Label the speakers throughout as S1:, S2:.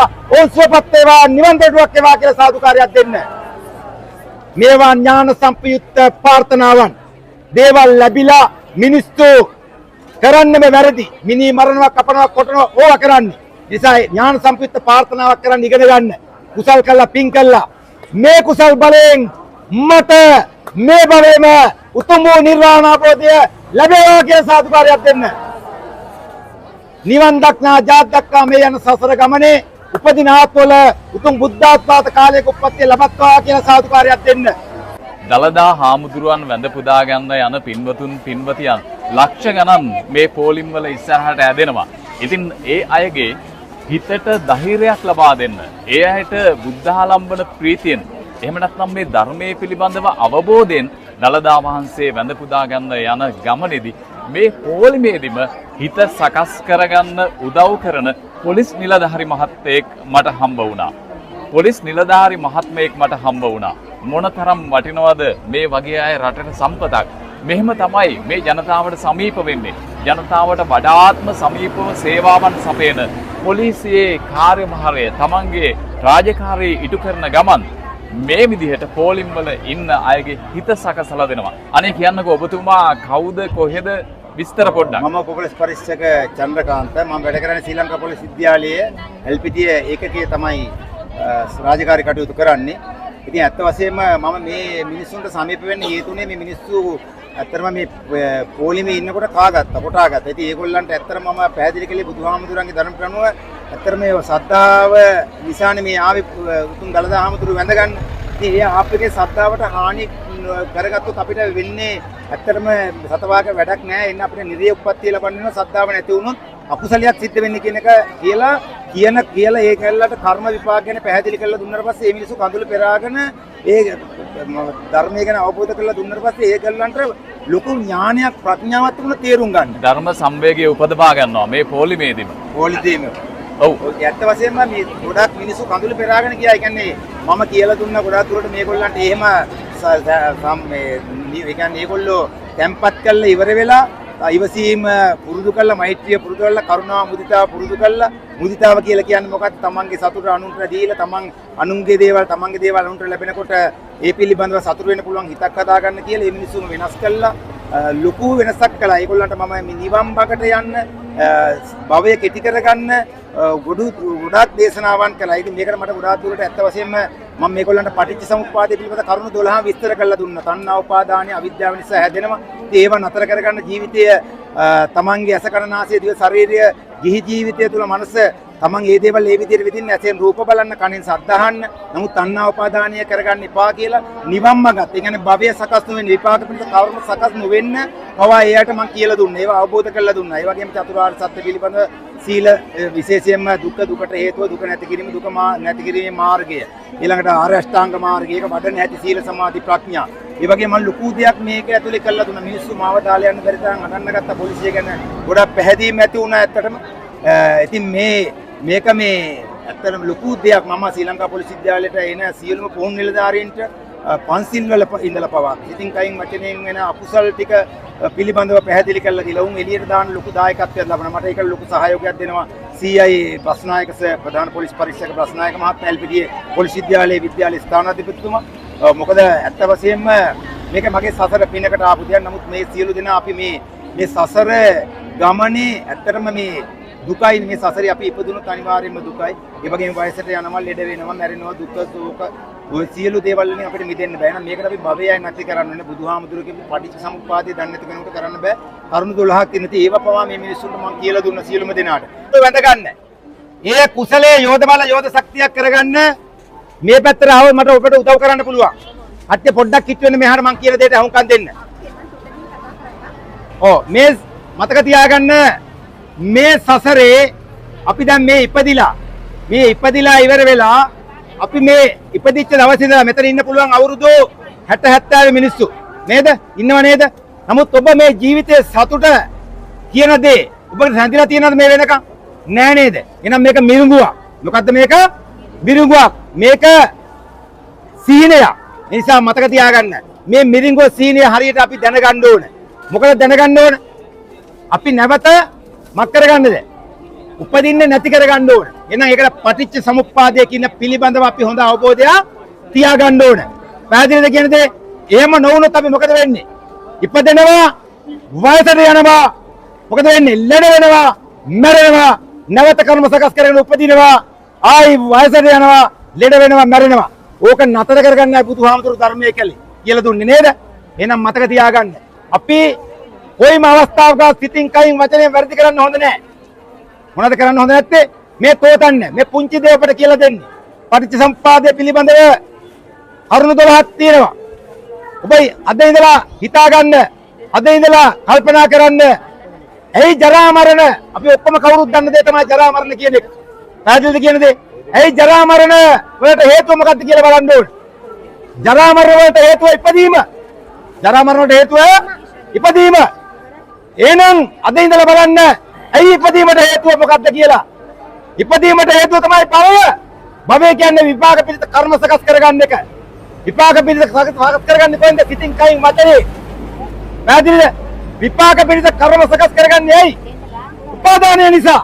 S1: ලැබේවා, ඔවුන් සුවපත් වේවා, නිවන් දොරටුවක් වේවා කියලා සාදුකාරයක් දෙන්න. මේවා ඥාන සම්පයුක්ත ප්‍රාර්ථනාවන්. දේවල් ලැබිලා මිනිස්සු කරන්නම වැරදි. මිනී මරනවා, කපනවා, කොටනවා ඕවා කරන්නේ. නිසා ඥාන සම්පයුක්ත ප්‍රාර්ථනාවක් කරන්න ඉගෙන ගන්න. කුසල් කළා, පින් කළා. මේ කුසල් බලයෙන් මට මේ භවයේම උතුම් වූ නිර්වාණ අවබෝධය ලැබේවා කියලා සාදුකාරයක් දෙන්න. නිවන් දක්නා ජාත් දක්වා මේ යන සසර ගමනේ උපදින ආත්මවල උතුම් බුද්ධාත්පාත කාලයක උප්පත්තිය ලබත්වා කියලා සාදුකාරයක් දෙන්න.
S2: දළදා හාමුදුරුවන් වැඳ පුදා ගන්න යන පින්වතුන් පින්වතියන් ලක්ෂ ගණන් මේ පෝලිම් වල ඉස්සරහට ඇදෙනවා. ඉතින් ඒ අයගේ හිතට ධෛර්යයක් ලබා දෙන්න, ඒ අයට බුද්ධාලම්බන ප්‍රීතියෙන්, එහෙම නැත්නම් මේ ධර්මයේ පිළිබඳව අවබෝධයෙන් දළදා වහන්සේ වැඳ පුදා ගන්න යන ගමනේදී මේ පෝලිමේදීම හිත සකස් කරගන්න උදව් කරන පොලිස් නිලධාරි මහත්තයෙක් මට හම්බ වුණා. පොලිස් නිලධාරි මහත්මයෙක් මට හම්බ වුණා. මොනතරම් වටිනවද මේ වගේ අය රටට සම්පතක්. මෙහෙම තමයි මේ ජනතාවට සමීප වෙන්නේ. ජනතාවට වඩාත්ම සමීපව සේවාවන් සපයන පොලිසියේ කාර්යභාරය තමන්ගේ රාජකාරිය ඉටු කරන ගමන් මේ විදිහට පෝලිම් වල ඉන්න අයගේ හිත සකසලා දෙනවා. අනේ කියන්නකෝ ඔබතුමා කවුද, කොහෙද, විස්තර පොඩ්ඩක්.
S3: මම පොලිස් පරීක්ෂක චන්ද්‍රකාන්ත. මම වැඩ කරන්නේ ශ්‍රී ලංකා පොලිස් විද්‍යාලයේ එල්පිටිය ඒකකයේ තමයි රාජකාරී කටයුතු කරන්නේ. ඉතින් ඇත්ත වශයෙන්ම මම මේ මිනිස්සුන්ට සමීප වෙන්න හේතුනේ මේ මිනිස්සු ඇත්තටම මේ පොලිමේ ඉන්නකොට කාගත්තා, කොටාගත්තා. ඉතින් ඒගොල්ලන්ට ඇත්තටම මම පැහැදිලි කළේ බුදුහාමුදුරන්ගේ ධර්ම ක්‍රමව ඇත්තටම මේ සද්ධාව නිසානේ මේ ආවේ උතුම් දළදා හාමුදුරුවෝ වැඳ ගන්න. ඉතින් ඒ ආප්පගේ සද්ධාවට හානි කරගත්තොත් අපිට වෙන්නේ ඇත්තටම සතවාක වැඩක් නෑ. එන්න අපිට නිරේ උප්පත්තිය ලබන්න වෙනවා. සද්ධාව නැති වුණොත් අකුසලයක් සිද්ධ වෙන්නේ කියන එක කියලා කියන කියලා ඒ කැලලට කර්ම විපාක ගැන පැහැදිලි කරලා දුන්නාට පස්සේ ඒ මිනිස්සු කඳුළු පෙරාගෙන ඒ ධර්මය ගැන අවබෝධ කරලා දුන්නාට පස්සේ ඒ කැලලන්ට ලොකු ඥානයක් ප්‍රඥාවක් තිබුණ තේරුම් ගන්න.
S2: ධර්ම සංවේගය උපදවා ගන්නවා මේ පොලිමේදීම.
S3: පොලිමේදීම.
S2: ඔව්.
S3: ඇත්ත වශයෙන්ම මේ ගොඩක් මිනිස්සු කඳුළු පෙරාගෙන ගියා. ඒ කියන්නේ මම කියලා දුන්න ගොඩාක් දුරට මේගොල්ලන්ට එහෙම මේ ඒ කියන්නේ ඒගොල්ලෝ තැම්පත් කරලා ඉවර වෙලා ඉවසීම පුරුදු කරලා, මෛත්‍රිය පුරුදු කරලා, කරුණාව මුදිතාව පුරුදු කරලා, මුදිතාව කියලා කියන්නේ මොකක්ද? තමන්ගේ සතුට අනුන්ට දීලා, තමන් අනුන්ගේ දේවල් තමන්ගේ දේවල් අනුන්ට ලැබෙනකොට ඒ පිළිබඳව සතුට වෙන්න පුළුවන් හිතක් හදාගන්න කියලා මේ මිනිස්සුම වෙනස් කළා. ලොකු වෙනසක් කළා. ඒගොල්ලන්ට මම මේ නිවන් බකට යන්න, භවය කෙටි කරගන්න ගොඩාක් දේශනාවන් කළා. ඉතින් මේකට මට ගොඩාක් දුරට ඇත්ත වශයෙන්ම මම මේගොල්ලන්ට පටිච්ච සමුප්පාදය පිළිබඳ කරුණු 12 විස්තර කරලා දුන්නා. තණ්හා උපාදානය අවිද්‍යාව නිසා හැදෙනවා. ඉතින් ඒවා නතර කරගන්න ජීවිතය තමන්ගේ ඇස කන නාසය දිව ශරීරය ගිහි ජීවිතය තුළ මනස තමන් ඒ දේවල් ඒ විදිහට විඳින්න, ඇසෙන් රූප බලන්න, කනෙන් ශබ්ද අහන්න, නමුත් තණ්හා උපාදානය කරගන්න එපා කියලා නිවන් මඟත්, ඒ කියන්නේ භවය සකස් නොවෙන්න, විපාක පිණිස කර්ම සකස් නොවෙන්න පවා ඒ අයට මං කියලා දුන්නා. ඒවා අවබෝධ කරලා දුන්නා. ඒ වගේම චතුරාර්ය සත්‍ය පිළිබඳ සීල, විශේෂයෙන්ම දුක, දුකට හේතුව, දුක නැති කිරීම, දුක නැති කිරීමේ මාර්ගය, ඊළඟට ආර්ය අෂ්ටාංග මාර්ගය, ඒක වඩන හැටි, සීල සමාධි ප්‍රඥා. ඒ වගේ මං ලොකු දෙයක් මේක ඇතුලේ කරලා දුන්නා. මිනිස්සු මාව දාලා යන්න බැරි තරම් අඬන්න ගත්තා. පොලිසිය ගැන ගොඩක් පැහැදීම් ඇති වුණා ඇත්තටම. ඉතින් මේක මේ ඇත්තටම ලොකු දෙයක්. මම ශ්‍රී ලංකා පොලිස් විද්‍යාලයට එන සියලුම පුහුණු නිලධාරීන්ට පන්සිල් වල ඉඳලා පවා ඉතින් කයින් වචනයෙන් වෙන අකුසල් ටික පිළිබඳව පැහැදිලි කරලා දීලා උන් එළියට දාන ලොකු දායකත්වයක් ලබනවා. මට ඒක ලොකු සහයෝගයක් දෙනවා CI Basnayake sir, ප්‍රධාන පොලිස් පරීක්ෂක බස්නායක මහත්මයා, එල්පිටියේ පොලිස් විද්‍යාලයේ විද්‍යාල ස්ථානාධිපතිතුමා. මොකද ඇත්ත වශයෙන්ම මේක මගේ සසර පිනකට ආපු දෙයක්. නමුත් මේ සියලු දෙනා අපි මේ සසර ගමනේ ඇත්තටම මේ දුකයි. මේ සසරේ අපි ඉපදුනොත් අනිවාර්යයෙන්ම දුකයි. ඒ වගේම වයසට යනවා, ලෙඩ වෙනවා, මැරෙනවා, දුක ශෝක ඔය සියලු දේවල් වලින් අපිට මිදෙන්න බෑ. එහෙනම් මේකට අපි භවයයි නැති කරන්න ඕනේ. බුදුහාමුදුරුවෝ කියපු පටිච්ච සමුප්පාදය දන්නේ නැති කෙනෙකුට කරන්න බෑ. කරුණු 12ක් තියෙන. ඉතින් ඒව පවා මේ මිනිස්සුන්ට මං කියලා දුන්න සියලුම දෙනාට.
S1: ඔය වැඳ ගන්න. ඒ කුසලයේ යෝධ බල යෝධ ශක්තියක් කරගන්න මේ පැත්තට ආවොත් මට ඔබට උදව් කරන්න පුළුවන්. අත්‍ය පොඩ්ඩක් කිට් වෙන්න මෙහාට මං කියන දෙයට අහුම්කම් දෙන්න. ඔව් මේ මතක තියාගන්න, මේ සසරේ අපි දැන් මේ ඉපදිලා ඉවර වෙලා අපි මේ ඉපදිච්ච දවසේ ඉඳලා මෙතන ඉන්න පුළුවන් අවුරුදු 60 70 මිනිස්සු නේද? ඉන්නව නේද? නමුත් ඔබ මේ ජීවිතයේ සතුට කියන දේ ඔබට රැඳිලා තියෙනවද මේ වෙනකන්? නෑ නේද? එහෙනම් මේක මිරිඟුවක්. මොකද්ද මේක? මිරිඟුවක්. මේක සීනයක්. ඒ නිසා මතක තියාගන්න මේ මිරිඟුව සීනය හරියට අපි දැනගන්න ඕන. මොකද දැනගන්න ඕන? අපි නැවත මක් කරගන්නද? උපදින්නේ නැති කරගන්න ඕන. එහෙනම් ඒකට පටිච්ච සමුප්පාදය කියන පිළිබඳව අපි හොඳ අවබෝධයක් තියාගන්න ඕන. පැහැදිලිද කියන දේ? එහෙම නොවුනොත් අපි මොකද වෙන්නේ? ඉපදෙනවා, වයසට යනවා, මොකද වෙන්නේ? ලෙඩ වෙනවා, මැරෙනවා, නැවත කර්ම සකස් කරගෙන උපදිනවා, ආයි වයසට යනවා, ලෙඩ වෙනවා, මැරෙනවා. ඕක නතර කරගන්නයි බුදුහාමුදුරු ධර්මයේ කළේ කියලා දුන්නේ නේද? එහෙනම් මතක තියාගන්න. අපි කොයිම අවස්ථාවක සිතින් කයින් වචනයෙන් වැරදි කරන්න හොඳ නෑ. මොනවද කරන්න හොඳ නැත්තේ? මේ තෝතන්න, මේ පුංචි දේ ඔබට කියලා දෙන්නේ. පටිච්චසමුප්පාදය පිළිබඳව කරුණු 12ක් තියෙනවා. ඔබ අද ඉඳලා හිතා ගන්න, අද ඉඳලා කල්පනා කරන්න. ඇයි ජරා මරණ? අපි ඔක්කොම කවුරුත් දන්න දේ තමයි ජරා මරණ කියන එක. පැහැදිලිද කියන දේ? ඇයි ජරා මරණ වලට හේතුව මොකක්ද කියලා බලන්න ඕනේ. ජරා මරණ වලට හේතුව ඉපදීම. ජරා මරණ වලට හේතුව ඉපදීම. එහෙනම් අද ඉඳලා බලන්න ඇයි ඉපදීමට හේතුව මොකක්ද කියලා. ඉපදීමට හේතුව තමයි භවය. භවය කියන්නේ විපාක පිළිත කර්ම සකස් කරගන්න එක. විපාක පිළිත සකස් කරගන්නේ කොහෙන්ද? සිතින් කයින් වචනේ. පැහැදිලිද? විපාක පිළිත කර්ම සකස් කරගන්නේ ඇයි? උපාදානය නිසා.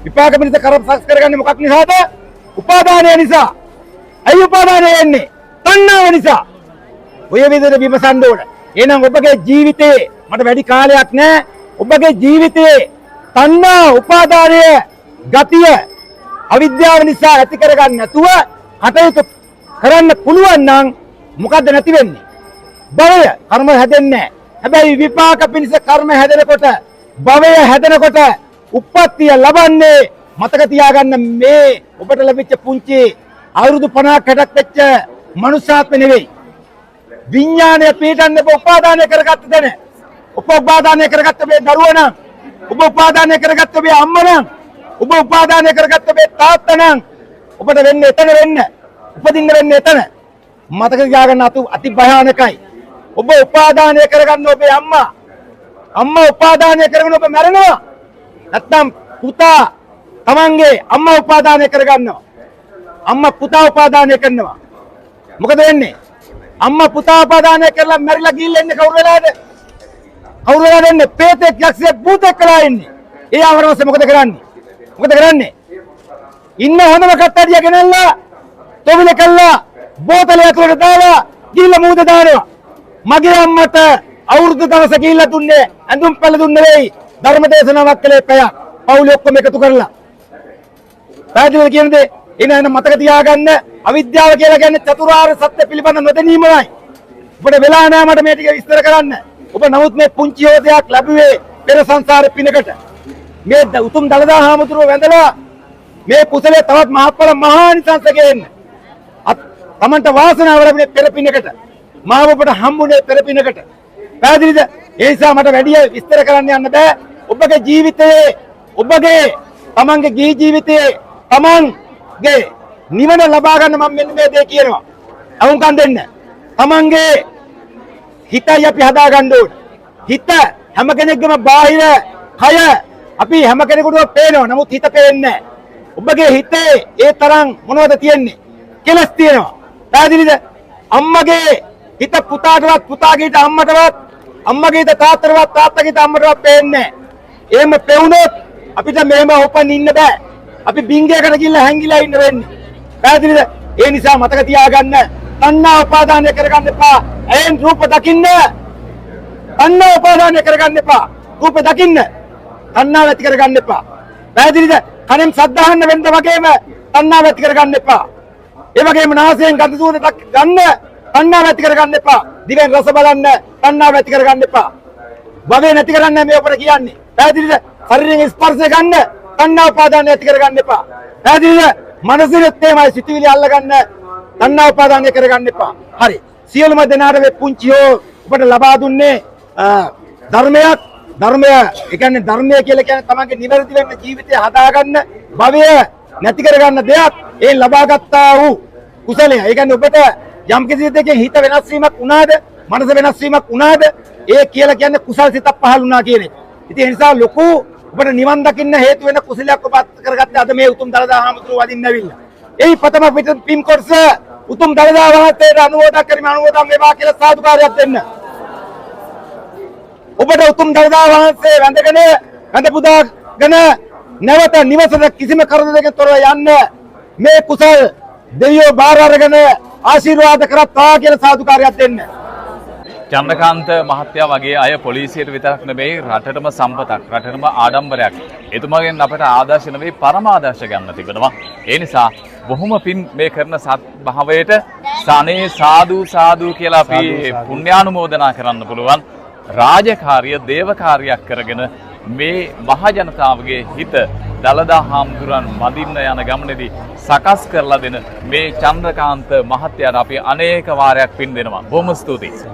S1: විපාක පිළිත කර්ම සකස් කරගන්නේ මොකක් නිසාද? උපාදානය නිසා. ඇයි උපාදානය එන්නේ? තණ්හාව නිසා. ඔය විදිහට විමසන්න ඕන. එහෙනම් ඔබගේ ජීවිතේ මට වැඩි කාලයක් නෑ. ඔබගේ ජීවිතේ තණ්හා උපාදානය ගතිය අවිද්‍යාව නිසා ඇති කරගන්න නැතුව කටයුතු කරන්න පුළුවන් නම් මොකද්ද නැති වෙන්නේ? භවය. කර්ම හැදෙන්නේ නැහැ. හැබැයි විපාක පිණිස කර්ම හැදෙනකොට, භවය හැදෙනකොට උප්පත්තිය ලබන්නේ මතක තියාගන්න මේ ඔබට ලැබිච්ච පුංචි අවුරුදු 50ක් 60ක් වෙච්ච මනුෂ්‍යාත්ම නෙවෙයි. විඥානය පිටන්න ඔබ උපාදානය කරගත්ත තැන, ඔබ උපාදානය කරගත්ත මේ දරුවා නම්, ඔබ උපාදානය කරගත්ත මේ අම්මා නම්, ඔබ උපාදානය කරගත්ත මේ තාත්තා නම් ඔබට වෙන්නේ එතන වෙන්න, උපදින්න වෙන්නේ එතන. මතක තියාගන්න අති භයානකයි. ඔබ උපාදානය කරගන්න ඔබේ අම්මා, අම්මා උපාදානය කරගෙන ඔබ මැරෙනවා. නැත්නම් පුතා තමන්ගේ අම්මා උපාදානය කරගන්නවා. අම්මා පුතා උපාදානය කරනවා. මොකද වෙන්නේ? අම්මා පුතා උපාදානය කරලා මැරිලා ගිහිල්ලා ඉන්නේ කවුරු වෙලාද? කවුරු වෙලාද එන්නේ? පේතෙක්, යක්ෂයෙක්, භූතෙක් වෙලා ඉන්නේ. ඒ ආවරණ පස්සේ මොකද කරන්නේ? මොකද කරන්නේ? ඉන්න හොඳම කට්ටඩිය ගෙනල්ලා තොවිල කළා බෝතලය ඇතුළට දාලා ගිහිල්ලා මූද දානවා. මගේ අම්මට අවුරුදු දවස ගිහිල්ලා දුන්නේ ඇඳුම් පැළ දුන්නේ නෙවෙයි, ධර්ම දේශනාවක් කළේ පැයක්. පවුලේ ඔක්කොම එකතු කරලා. පැහැදිලිද කියන දේ? එන එන මතක තියාගන්න, අවිද්‍යාව කියලා කියන්නේ චතුරාර්ය සත්‍ය පිළිබඳ නොදැනීමයි. ඔබට වෙලා නෑ මට මේ ටික විස්තර කරන්න. ඔබ නමුත් මේ පුංචි හෝදයක් ලැබුවේ පෙර සංසාරේ පිනකට. මේ උතුම් දළදා හාමුදුරුවෝ වැඳලා මේ කුසලයේ තවත් මහත්ඵල මහානිසංස ගේන්න. තමන්ට වාසනාව ලැබුණේ පෙර පිනකට. මාව ඔබට හම්බුනේ පෙර පිනකට. පැහැදිලිද? ඒ නිසා මට වැඩි විස්තර කරන්න යන්න බෑ. ඔබගේ ජීවිතයේ, ඔබගේ තමන්ගේ ගිහි ජීවිතයේ තමන්ගේ නිවන ලබා ගන්න මම මෙන්න මේ දේ කියනවා. අහුම්කම් දෙන්න. තමන්ගේ හිතයි අපි හදා ගන්න ඕන. හිත හැම කෙනෙක්ගේම බාහිර කය අපි හැම කෙනෙකුටම පේනවා. නමුත් හිත පේන්නේ නැහැ. ඔබගේ හිතේ ඒ තරම් මොනවද තියෙන්නේ? කෙලස් තියෙනවා. පැහැදිලිද? අම්මගේ හිත පුතාටවත්, පුතාගේ හිත අම්මටවත්, අම්මගේ හිත තාත්තටවත්, තාත්තගේ හිත අම්මටවත් පේන්නේ නැහැ. එහෙම පෙවුනොත් අපිට මෙහෙම උපන් ඉන්න බෑ. අපි බින්ගයකට ගිහිල්ලා හැංගිලා ඉන්න වෙන්නේ. පැහැදිලිද? ඒ නිසා මතක තියාගන්න, තණ්හා උපාදානය කරගන්න එපා. ඇයෙන් රූප දකින්න තණ්හා උපාදානය කරගන්න එපා. රූප දකින්න තණ්හාව ඇති කරගන්න එපා. පැහැදිලිද? කනෙන් ශබ්ද අහන්න වෙන්න වගේම තණ්හාව ඇති කරගන්න එපා. ඒ වගේම නාසයෙන් ගඳ සුවඳ ගන්න තණ්හාව ඇති කරගන්න එපා. දිවෙන් රස බලන්න තණ්හාව ඇති කරගන්න එපා. භවය නැති කරන්න මේ ඔබට කියන්නේ. පැහැදිලිද? ශරීරයෙන් ස්පර්ශය ගන්න තණ්හා උපාදානය ඇති කරගන්න එපා. පැහැදිලිද? මනසිනුත් එහෙමයි, සිතුවිලි අල්ලගන්න තණ්හා උපාදානය කරගන්න එපා. හරි. සියලුම දෙනාට මේ පුංචි හෝ ඔබට ලබා දුන්නේ ධර්මයක්. ධර්මය, ඒ කියන්නේ ධර්මය කියලා කියන්නේ තමන්ගේ නිවැරදි වෙන්න ජීවිතය හදාගන්න, භවය නැති කරගන්න දෙයක්. ඒ ලබාගත්තා වූ කුසලය. ඒ කියන්නේ ඔබට යම් කිසි දෙයකින් හිත වෙනස් වීමක් වුණාද, මනස වෙනස් වීමක් වුණාද, ඒ කියලා කියන්නේ කුසල් සිතක් පහළ වුණා කියන එක. ඉතින් ඒ නිසා ලොකු ඔබට නිවන් දකින්න හේතු වෙන කුසලයක් ඔබ අත් කරගත්තේ අද මේ උතුම් දළදා හාමුදුරුවෝ වදින්න ඇවිල්ලා. එයි ප්‍රථම පින් කොටස උතුම් දළදා වහන්සේට අනුමෝදන් කරමි, අනුමෝදන් වේවා කියලා සාදුකාරයක් දෙන්න. ඔබට උතුම් දළදා වහන්සේ වැඳගෙන වැඳ පුදාගෙන නැවත නිවසට කිසිම කරදරයකින් තොරව යන්න මේ කුසල් දෙවියෝ බාර අරගෙන ආශිර්වාද කරත්වා කියලා සාදුකාරයක් දෙන්න.
S2: චන්ද්‍රකාන්ත මහත්තයා වගේ අය පොලිසියට විතරක් නෙවෙයි, රටටම සම්පතක්, රටටම ආඩම්බරයක්. එතුමාගෙන් අපට ආදර්ශ නෙවෙයි, පරමාදර්ශ ගන්න තිබෙනවා. ඒ නිසා බොහොම පින් මේ කරන සත්භාවයට. සනේ සාදු සාදු කියලා අපි පුණ්‍යානුමෝදනා කරන්න පුළුවන්. රාජකාරිය දේව කාර්යයක් කරගෙන මේ මහ ජනතාවගේ හිත දළදා හාමුදුරන් වඳින්න යන ගමනේදී සකස් කරලා දෙන මේ චන්ද්‍රකාන්ත මහත්තයාට අපි අනේක වාරයක් පින් දෙනවා. බොහොම ස්තුතියි.